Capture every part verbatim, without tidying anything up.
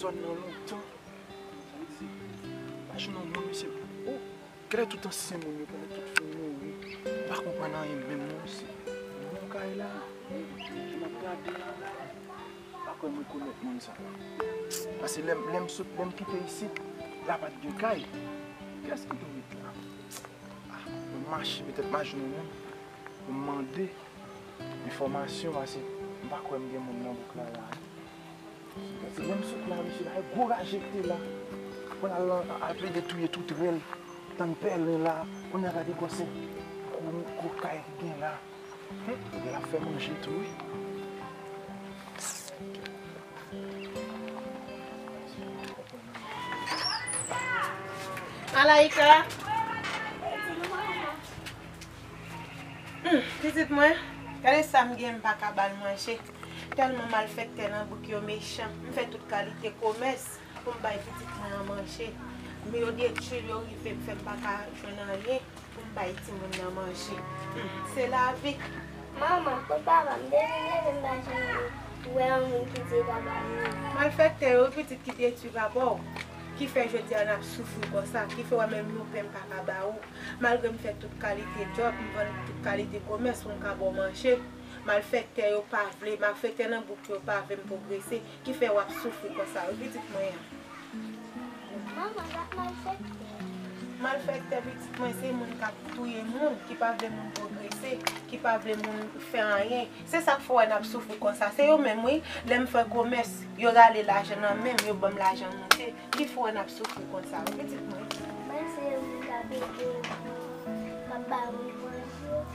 Nan lontan, sa vle di, pa jwenn yon moun, mesye. Oh, genlè tout ansyen moun yo, genlè tout fin mouri. M pa konprann anyen menm non, mesye. Bon kay la, m ap gade la, la. M pa kwè m rekonèt moun sa. Paske lè m, lè m sot, lè m kite isit, la pa t gen kay. Kiyès ki te ret la? Ah, pou m mache, petèt m a jwenn yon moun pou m mande enfòmasyon, paske m pa kwè m gen moun nan bouk la, la. Lè m sot la, mesye, la, gwo raje ki te la. Kounye a, al, al plede touye tout rèl, tann pèlen la. Kounye a, gade gwosè gwo, gwo kay ki gen la. Hum, l ap fè manje tou, wi. Malaika! Hmm, pitit mwen, gade sa m gen, m pa ka ba l manje. Tèlman malfektè nan bouk yo mechan. M fè tout kalite komès pou m bay pitit mwen an manje. Men yo detwi l, yo rive m fè m pa ka jwenn anyen pou m bay timoun nan manje. Hmm, se lavi. Manman, kot papa m? Depi m leve m pa janm wè yon moun ki di papa m non. Malfektè yo, pitit, ki detwi papa w, ki fè jodi a n ap soufri konsa, ki fè w wè menm yon pen m pa ka ba ou. Malgre m fè tout kalite djòb, m vann tout kalite komès pou m ka ba w manje, malfektè yo pa vle, malfektè nan bouk yo pa vle m pwogrese, ki fè w ap soufri konsa wi, pitit mwen an. Manman, sa malfektè? Malfektè, pitit mwen, se moun k ap touye moun, ki pa vle moun pwogrese, ki pa vle moun fè anyen. Se sa k fè w wè n ap soufri konsa. Se yo menm, wi. Lè m fè komès, yo rale lajan nan men m, yo ban m lajan moute. Ki fè w wè n ap soufri konsa, wi, pitit mwen? Mwen se yon moun k ap ede moun, m ap ba moun manje.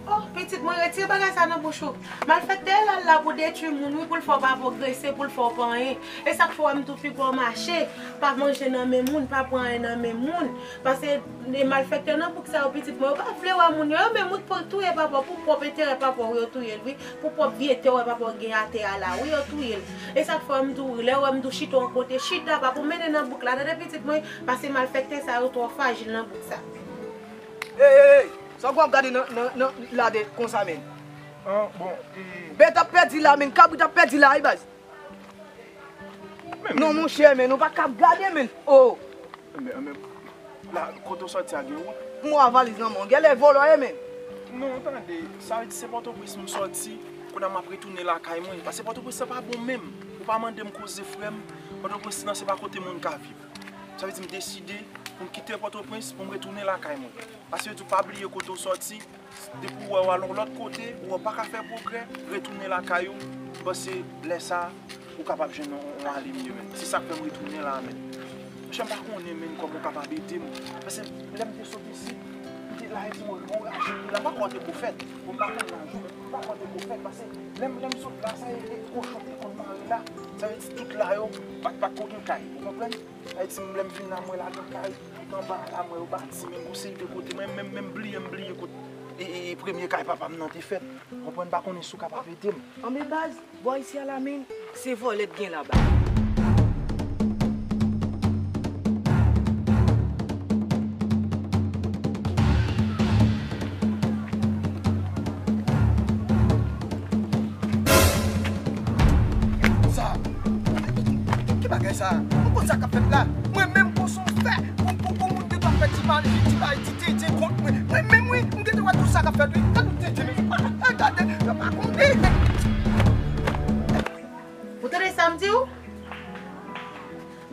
Oh, pitit mwen, retire bagay sa nan bouch ou. Malfektè la, l la pou detwi moun, wi, pou l fè w pa pwogrese, pou l fè w pa anyen. E sa k fè w wè m tou pi bon mache, pa manje nan men moun, pa pran anyen nan men moun. Paske e malfektè nan bouk sa yo, pitit mwen, yo pa vle wè moun yo, yo menm wi k pou touye papa w, pou pwòp enterè papa w yo touye l, wi. Pou pwòp vyete wè papa w gen atè a la, wi, yo touye l. E sa k fè m di w, lè w wè m di w chita yon kote, chita, pa pou mennen nan bouk la, tande pitit mwen, paske malfektè sa yo twò fajil nan bouk sa. Ey, ey, ey, sa w ap gade nan, nan, nan la de konsa, menn? An, bon, e. Bèt ap pèdi la, menn, kabrit ap pèdi la, wi, baz. Non, monchè, menn, ou pa kab gade, menn. Oh. Anben, anben, la, kote w sòti a gen wout? M wè valiz nan men w, genlè vòlò ye, menn. Non, tande, sa vle di se Pòtoprens m sòti, kounye a m ap retounen lakay mwen. Paske Pòtoprens lan pa bon menm. Ou pa mande m koze, frè m. Pòtoprens lan se pa kote moun ka viv. Sa vle di m deside pou m kite Pòtoprens, pou m retounen lakay mwen. Paske yo di w pa bliye kote w sòti. Depi w wè w al yon lòt kote, ou wè w pa ka fè pwogrè, retounen lakay ou, m panse lè sa a, ou kapab jwenn yon, yon ale mye, menn. Se sa k fè m retounen la a, menn. Monchè, m pa konnen, menn, kòman w kapab ede m. Paske lè m te sot isit, m te la, e ti mwen, bon, raje m la, m pa kwè w te pwofèt. Bon, m pa konn laj ou, m pa kwè w te pwofèt, paske lè m, lè m sot la, sa e, e kochon te konn mare la. Sa vle di tout la yo, pa t, pa t ko gen kay, ou konprann? Ayiti, m, lè m vin la, mwen ladan kay, tout anba la, mwen yo bati, menm yon seri de kote, mwen menm, menm bliye, m bliye kot, e, e, e, premye kay papa m nan te fèt. Konprann, pa konnen si w kapab ede m. Anben baz, bò isi a la, menn, se vòlè k gen laba. Sa, ki bagay sa? Ou konn sa k ap fèt la? Mwen menm, konsa w fè pou, pou, pou moun te ka fè ti mal, ti bay, ti tete kont mwen. Mwen menm, wi, m gentan wè tout sa k ap fèt, wi. Gade w tete, men, ah, ah, gade, yo pa konnen. Ou tande sa m di w?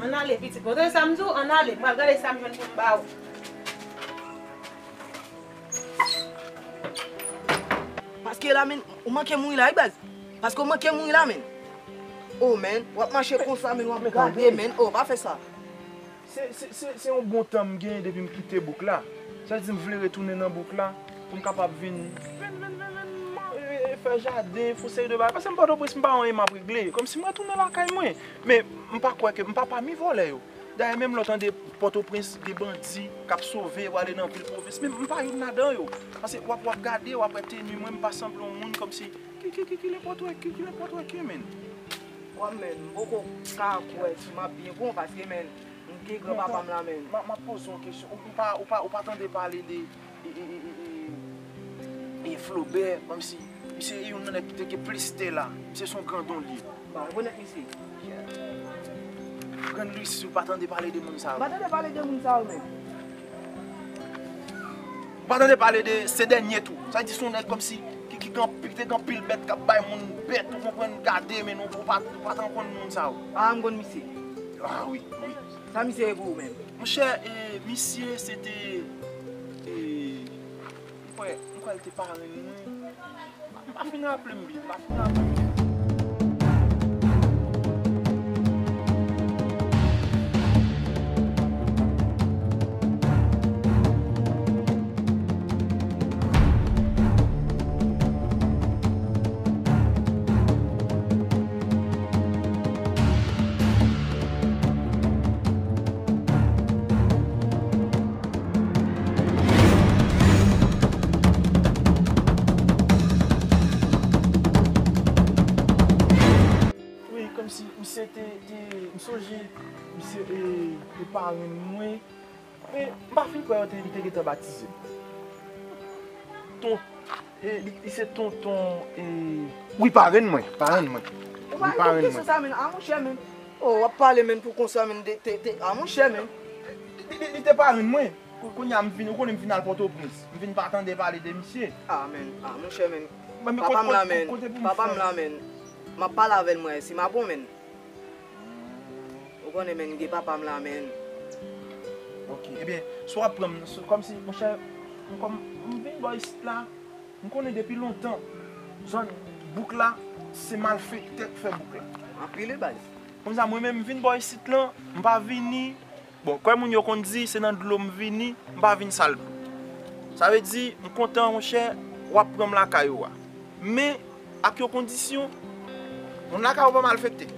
Ann ale, pitit mwen. Ou tande sa m di w? Ann ale. M pral gade sa m jwenn pou m ba ou. Paske la, menn, ou manke mouri la, wi, baz. Paske ou manke mouri la, menn. Oh, menn, w ap mache konsa, menn, w ap gade, menn. Oh, pa fè sa. Se, se, se, se yon bon tan m genyen depi m kite bouk la. Sa vle di m vle retounen nan bouk la pou m kapab vin, vin, vin, vin, vin, e, e, fè jaden, fè yon seri de bagay. Paske m Pòtoprens, m pa gen anyen m ap regle. Kòmsi m retounen lakay mwen. Men m pa kwè ke m pa pami vòlè yo. Dayè, menm lè w tande Pòtoprens, gen bandi k ap sove, yo ale nan vil pwovens, men m pa youn ladan yo. Paske w ap, w ap gade, w ap wè teni mwen, m pa sanble yon moun kòmsi ki, ki, ki, ki nenpòt wè, ki, ki nenpòt wè ki, menn. Kòm, menn, m poko ka kwè si m ap byen bon, paske, menn, m gen granpapa m la, menn. M ap, m ap poze w yon kesyon. Ou, ou pa, ou pa, ou pa tande pale de e, e, e, e, e, e Flobè, kòmsi misye e youn nan nèg ki te gen plis tè la. Misye se yon grandon li ye. M pa rekonèt misye. Grann Lucy, ou pa tande pale de moun sa yo? M pa tande pale de moun sa yo menm. Ou pa tande pale de se dènye tou. Sa di se yon nèg kòmsi ki, ki gen anpil, te gen anpil bèt k ap bay moun bèt, ou konprann, gade, men nou, ou pa, ou pa t konn moun sa yo. Ah, m konn misye. Ah, wi, wi. Sa misye ye pou ou menm? Monchè, e, misye se te, e, m kwè, m kwè l te parenn mwen. M pa fin raple m byen, m pa fin raple m byen. Wi, kòmsi misye te, te, m sonje misye, e, te parenn mwen. Men, m pa fin kwè yo te, li te gentan batize m. Ton, e, li, li se tonton, e, wi, parenn mwen, parenn mwen. Ou pa Wi, parenn mwen. Kesyon sa, men, a monchè, men. Oh, w ap pale, men, pou konsa, men, de, de, de, a monchè, men. Li, li, li te parenn mwen. Kou-, kounye a m vin, ou konnen m vin al Pòtoprens. M vin pa tande pale de misye. Ah, men, a monchè, men. Papa m la, men. Papa m la, men. M ap pale avè l, mwen, si m ap bon, men. Ou konnen, men, gen papa m la, men. Ok, ebyen, si w ap pran m, si, kòmsi, monchè, m kòm, m vin bò isit la, m konnen depi lontan, zòn bouk la, se malfektè k fè bouk la. Anpil, wi, baz. Konsa, mwen menm, m vin bò isit lan, m pa vini, bon, kwè moun yo konn di, se nan dlo m vini, m pa vin sal dlo. Sa vle di, m kontan, monchè, w ap pran m lakay ou a. Men, ak yon kondisyon, moun lakay ou pa malfekte.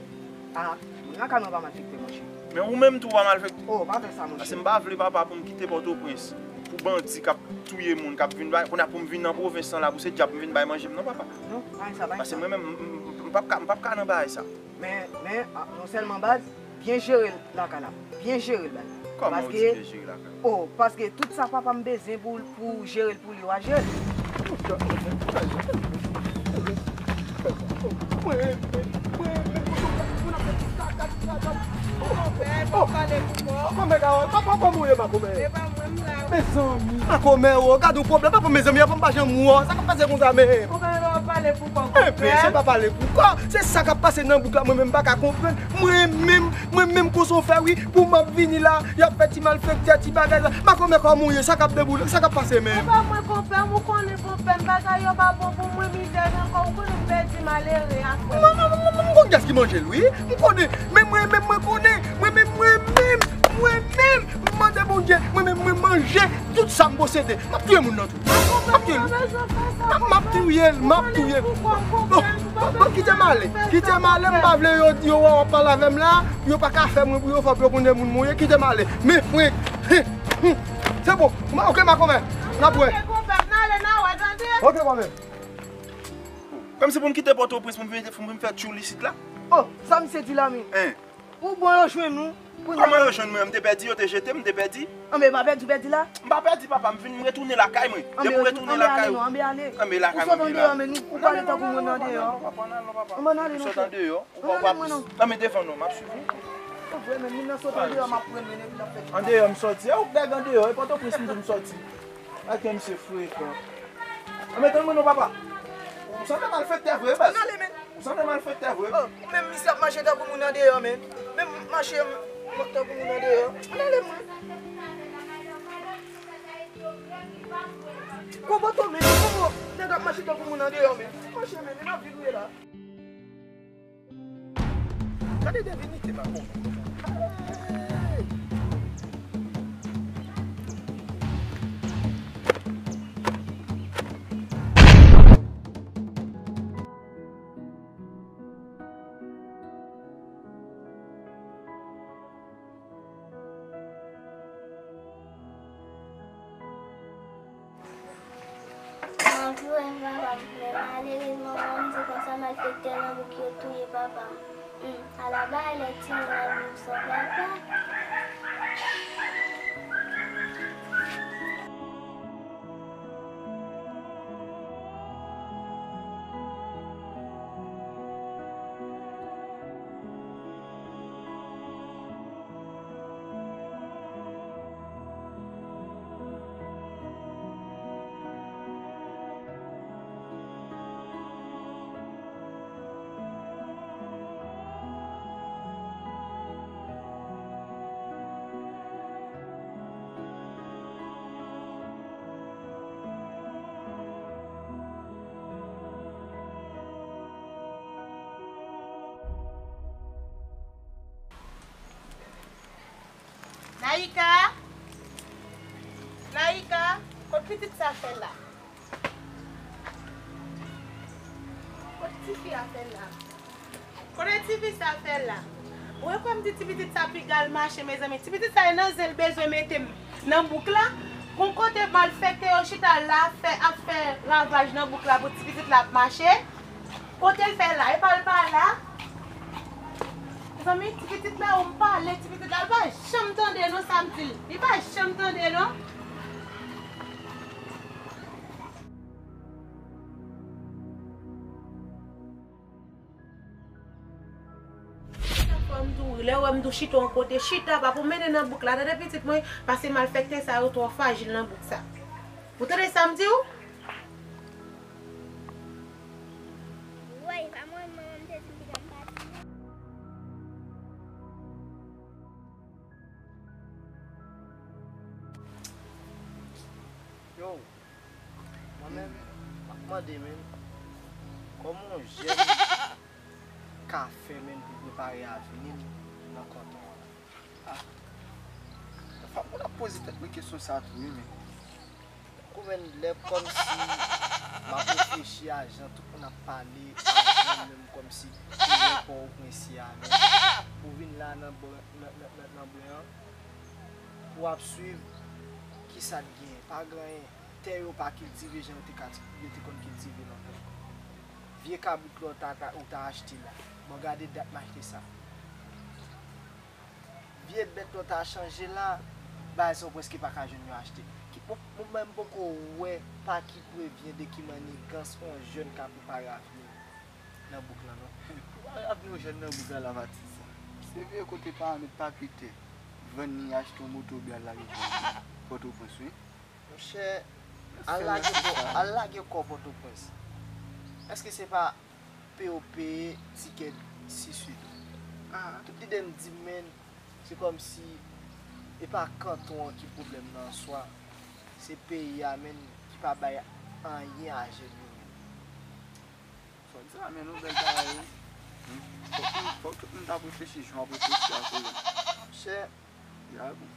Ah, moun lakay mwen pa malfekte, monchè. Men ou menm tou ou pa malfekte. Oh, pa fè sa, monchè. Paske m pa vle, papa, pou m kite Pòtoprens, pou bandi k ap touye moun, k ap vin bay, kounye a pou m vin nan pwovens lan la, pou se djab m vin bay manje m, non, papa. Non, pa fè sa, pa fè sa. Paske mwen menm, m, m, m, m p ap ka, m p ap ka nan bagay sa. Men, men, ah, non sèlman baz, byen jere l lakay la. Byen jere l baz. Kòman ou di byen jere lakay la? Oh, paske tout sa papa m bezwen pou, pou jere l pou li, w a jere l. Konpè, pa pale pou kò. Kòmè, papa, kòman ou ye, makomè? E pa mwen, m la. Mezanmi, makomè, oh, gade yon pwoblèm, papa, mezanmi, papa m pa janm wè w. Sa k ap pase konsa, men? Konpè, pa pale pou kò, konpè. Enben, se pa pale pou kò. Se sa k ap pase nan bouk la, mwen menm m pa ka konprann. Mwen menm, mwen menm konsa w fè wi, pou m ap vini la, y ap fè ti malfektè, ti bagay la. Makomè, kòman w ye, sa k ap deboule, sa k ap pase menm? E pa mwen, konpè m, ou konnen konpè m, bagay yo pa bon pou mwen, mizè nan kò, ou konnen m pèdi malere a, frè m. Mwen, mwen, mwen, mwen, m konn kiyès ki manje l wi, m konnen, men mwen menm mwen konnen, mwen menm, mwen menm, mwen menm, m mande Bondye, mwen menm mwen manje tout sa m posede, m ap touye moun nan tou. M ap touye l. M ap touye l, m ap touye l. Bon, bon, bon, kite m ale. Kite m ale, m pa vle yo, yo wè w ap pale avè m la. Yo pa ka fè mwen pou yo fè pou yo konnen moun mwen ye. Kite m ale. Men, mwen, se bon. Ok, makomè. N ap wè. Ok, kòmè. Kòmsi pou m kite Pòtoprens pou m vin, pou m vin fè tchoul isit la? Oh, sa misye di la menm? Hein? Ou bon yo jwenn ou. Kòman yo jwenn mwen? M te pèdi, yo te jete m, m te pèdi. Anben, pa pèdi, pèdi la. M pa pèdi, papa, m vin, m retounen lakay mwen. Depi m retounen lakay ou. Anben, ale non, anben, ale. Anben, lakay mwen la. Ou sot andeyò, men ou, ou pale tankou moun andeyò. Anben, ale non, frè. Ou sot andeyò. Ou pa, ou pa, anben, devan non, m ap swiv ou. Ou vrè, men moun nan sot andeyò, m ap pran men epi l ap fè tout. Andeyò, m sòti. E ou k nèg andeyò, e Pòtoprens m di m sòti. Gade misye frekan. Anben, tann mwen non, papa. Ou sanble malfektè vre, baz. Ann ale, men. Ou sanble malfektè vre. Oh, ou menm misye ap mache tankou moun andeyò, men. Menm mache tankou moun andeyò. Ann ale, mwen. Koboto, men, kobo, nèg ap mache tankou moun andeyò, men. Mache, men, nan vil ou ye la. Gade divinite makomè. Hey! Mwen vle wè papa m, men malerezman, manman m di konsa malfektè nan bouk yo touye papa m. Hum, ala bagay lè timoun al viv san papa. Laïka, Laïka, kot pitit sa fè la? Kot tifi a fè la? Kote tifi sa fè la? Ou wè kòm di ti pitit sa piga l mache, mezanmi. Ti pitit sa e nan zen l bezwen mete m nan bouk la. Gon kote malfektè yo chita la fè, ap fè ravaj nan bouk la pou ti pitit la ap mache. Kote l fè la? E pa l pa la? Mezanmi, ti pitit la, ou m pale, ti pitit la, l pa janm tande non sa m di l. Li pa janm tande non. Fò m di w, lè w wè m di w chita yon kote, chita, pa pou mennen nan bouk la, tande pitit mwen, paske malfektè sa yo twò fajil nan bouk sa. Ou tande sa m di w? Woy, pa mwen, mwen menm te di m piga m pati. Yo, mwen menm, m ap mande menm, kòman yon jèn ka fè menm pou prepare avni l nan kanton an? Ah, fòk mwen ap poze tèt mwen kesyon sa tou, wi, men. Tankou menm lè kòmsi m ap reflechi a jan tout moun ap pale, a jan menm kòmsi peyi Pòtoprens ye a menm. Ou vin la nan bò, nan, nan, nan, nan bwen an, pou w ap swiv, kisa k genyen? Pa gen anyen. Tè yo pa kiltive jan yo te ka, yo te konn kiltive lontan. Vye kabrit la w ta, ta, ou ta achte la. Bon, gade dat m achte sa. Vye bèt la w ta chanje la, bagay sa w prèske pa ka jwenn yo achte. Ki, mwen, mwen menm poko wè pa ki prevyen de ki mannigans yon jèn ka prepare avni l nan bouk lan non. Prepare avni yon jèn nan bouk la, la va di sa. Se vye kote pa mèt pa pete vann li achte yon moto oubyen al lage kò Pòtoprens, wi. Monchè, al lage kò, al lage kò Pòtoprens. Èske se pa peye w peye tikè Sisid? Ah. Tout lide m di m, menn, se kòmsi e pa kanton an ki pwoblèm nan an swa. Se peyi a, menn, ki pa bay anyen a jèn yo, menn. Fò di sa, men nou bèl bagay, wi. Hmm. Fòk, fòk tout moun t ap reflechi jan w ap reflechi a, kolèg. Monchè. Ya bon.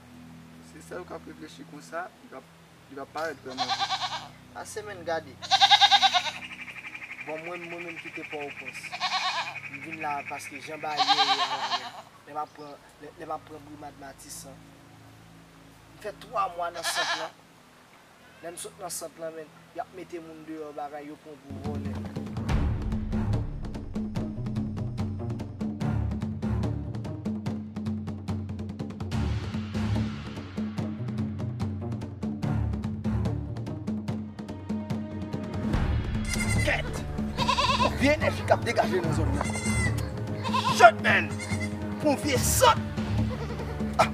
Se sèl ou k ap reflechi konsa, li p ap, li p ap parèt vrèman vre. Pase, menn, gade. Bon, mwen, mwen menm ki te Pòtoprens. M vin la paske jan bagay yo ye a la, menn. Lè m ap pran, lè, lè m ap pran Brimad Matisan. M fè twa mwa nan sant lan. Lè m sot nan sant lan, menn, y ap mete moun deyò, bagay yo pran pou vòlè. Kèt! Yon vye enèji k ap degaje nan zòn nan. Shit, man! Yon vye sant! Ah!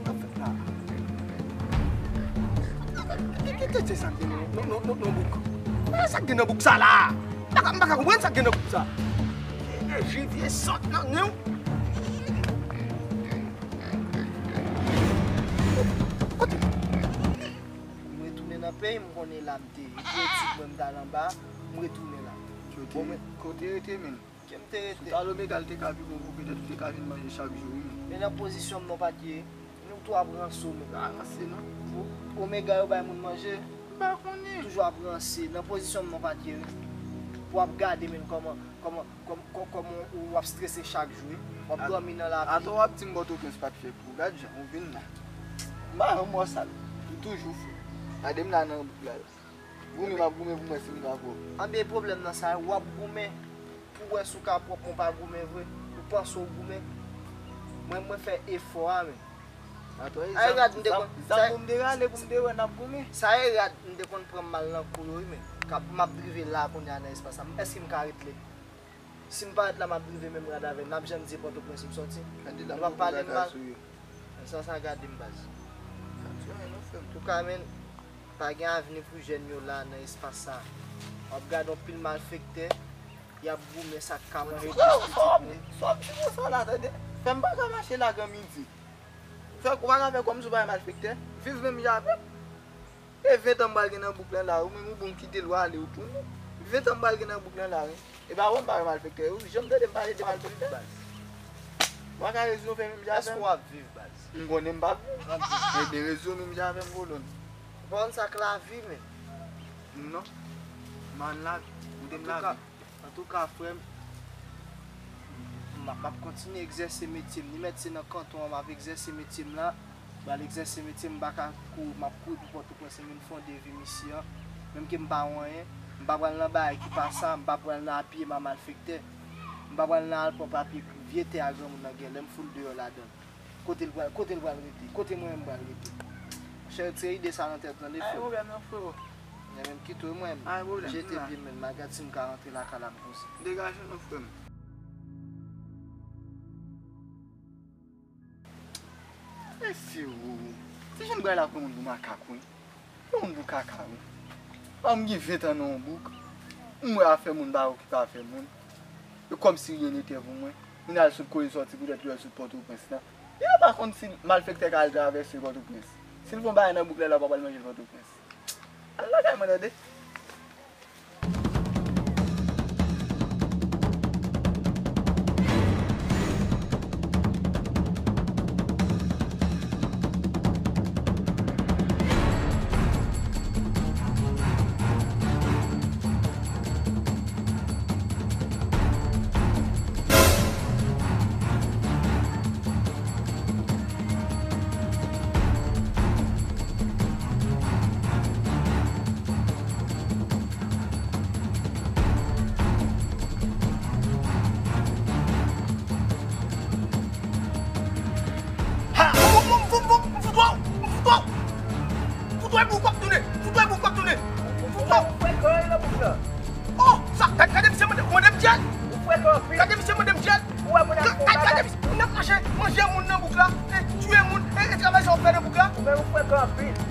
Sa k fèt la? Ki, ki, ki, ki sa k gen nan, nan, nan, nan, nan bouk? Ah, sa k gen nan bouk sa la? M pa ka, m pa ka konprann sa k gen nan bouk sa. Enèji vye sòt nan, nan. Kote? M retounen nan peyi m, konnen la m te ye. Pou etid mwen m t al anba, m retounen la. Kote, kote rete menm? Ke m te rete. Si w t al Omega, l te ka pi bon pou petèt ou te ka vin manje chak jou, wi, men. Men nan pozisyon m non, pa t ye. Nou tou ap ranse Omega. Pa ranse, non. Omega yo bay moun manje. M pa konnen. Toujou ap ranse. Nan pozisyon m non, pa t ye, wi. Pou w ap gade, men, kòman, kòman, kòm, kòm, kòman w ap strese chak jou, wi. W ap dòmi nan lapli. Atò w ap di m Pòtoprens pa t fè pou ou. Gad jan ou vin la. M pa janm wè w sal. Ou toujou fou. Gade m la nan bouk la. Goumen, m ap goumen pou m wè si m ka pwòp. Anben, pwoblèm nan sa, w ap goumen pou w wè si w ka pwòp, men w pa goumen vre. Ou panse w goumen. Mwen, mwen fè efò a, men. Atò, e zam, zam pou m te rale, pou m te wè n ap goumen. Sa e rad m te konn pran m al nan kou yo, wi, men. K ap, m ap drive la kounye a nan espas sa. Èske m ka ret li? Si m parèt la, m ap drive menm rad avè l. N ap janm di e Pòtoprens m sòti. Kandida, nou p ap pale m mal. Sa, sa gade m, baz. Antouka, menn, pa gen avni pou jèn yo la nan espas sa. W ap gade yon pil malfektè, y ap goumen sa k ka manje plis pitit nou. Sa w ap chire sa la, tande? Fè m pa ka mache la gran midi. Fè, ou pa ka fè kòmsi w pa malfektè. Viv menm jan avè m. E ven tan m pral gen nan bouk lan la, ou menm ou bon kite l, w ale, ou tounen. Ven tan m pral gen nan bouk lan la, wi. E pa wè m pa wè malfektè. Ou janm tande m pale de malfektè? Ou pa ka rezonnen menm jan avè m? Èske w ap viv, baz? M konnen m p ap viv. Ebyen, rezonnen menm jan avè m, kolòn. Ou pa konn sa k lavi, menm? Non. M pa konn lavi. Kite m lavi. Antouka, frè m, m ap, m ap kontinye egzèse metye m. Ni mèt se nan kanton an, m ap egzèse metye m la. M pral egzèse metye m, m pa ka kouri, m ap kouri pou Pòtoprens, m vin fè yon de vi m isi an. Menm ke m pa wè anyen, m pa pral nan bagay ki pa sa, m pa pral nan apiye ma malfektè. M pa pral nan al pran papye vye tè a granmoun nan gen lè m fout l deyò ladan l. Kote l pral, kote l pral rete? Kote mwen menm m pral rete? Monchè, retire ide sa nan tèt ou, tande, frè m. Ay, pwoblèm nan, frero. Mwen menm kite w, mwen menm. Ay, pwoblèm, jete pye m, menm. M a gad si m ka rantre lakay la, m konsa. Degaje w non, frè m. Mesye, o. Ti jèn bray la pran moun pou makak, wi. Pran moun pou kaka, wi. Pa m gen ven tan nan yon bouk. M wè afè moun pa okipe afè moun. E kòmsi ryen nete pou mwen. Moun al sot koze sòti poutèt li wè sot Pòtoprens la. Li pa konn si malfektè ka al travèse Pòtoprens. Si l fè yon bagay nan bouk la, l ap pral manje l Pòtoprens. Al lakay mwen, tande. Ha! M, m, m, m, m, m fout wè w! M fout wè w! M fout wè bouk w ap tounen! M fout wè bouk w ap tounen! M fout wè w! Ou frekan anpil nan bouk la. Oh! Sa, gade, gade misye mande, mande m dyèl! Ou frekan anpil. Gade misye mande m dyèl! Ou wè moun ap fè yon bagay. Gade, gade misye, moun ap mache, manje moun nan bouk la, e tiye moun, e, e travay sa w ap fè nan bouk la. Ou menm ou frekan anpil.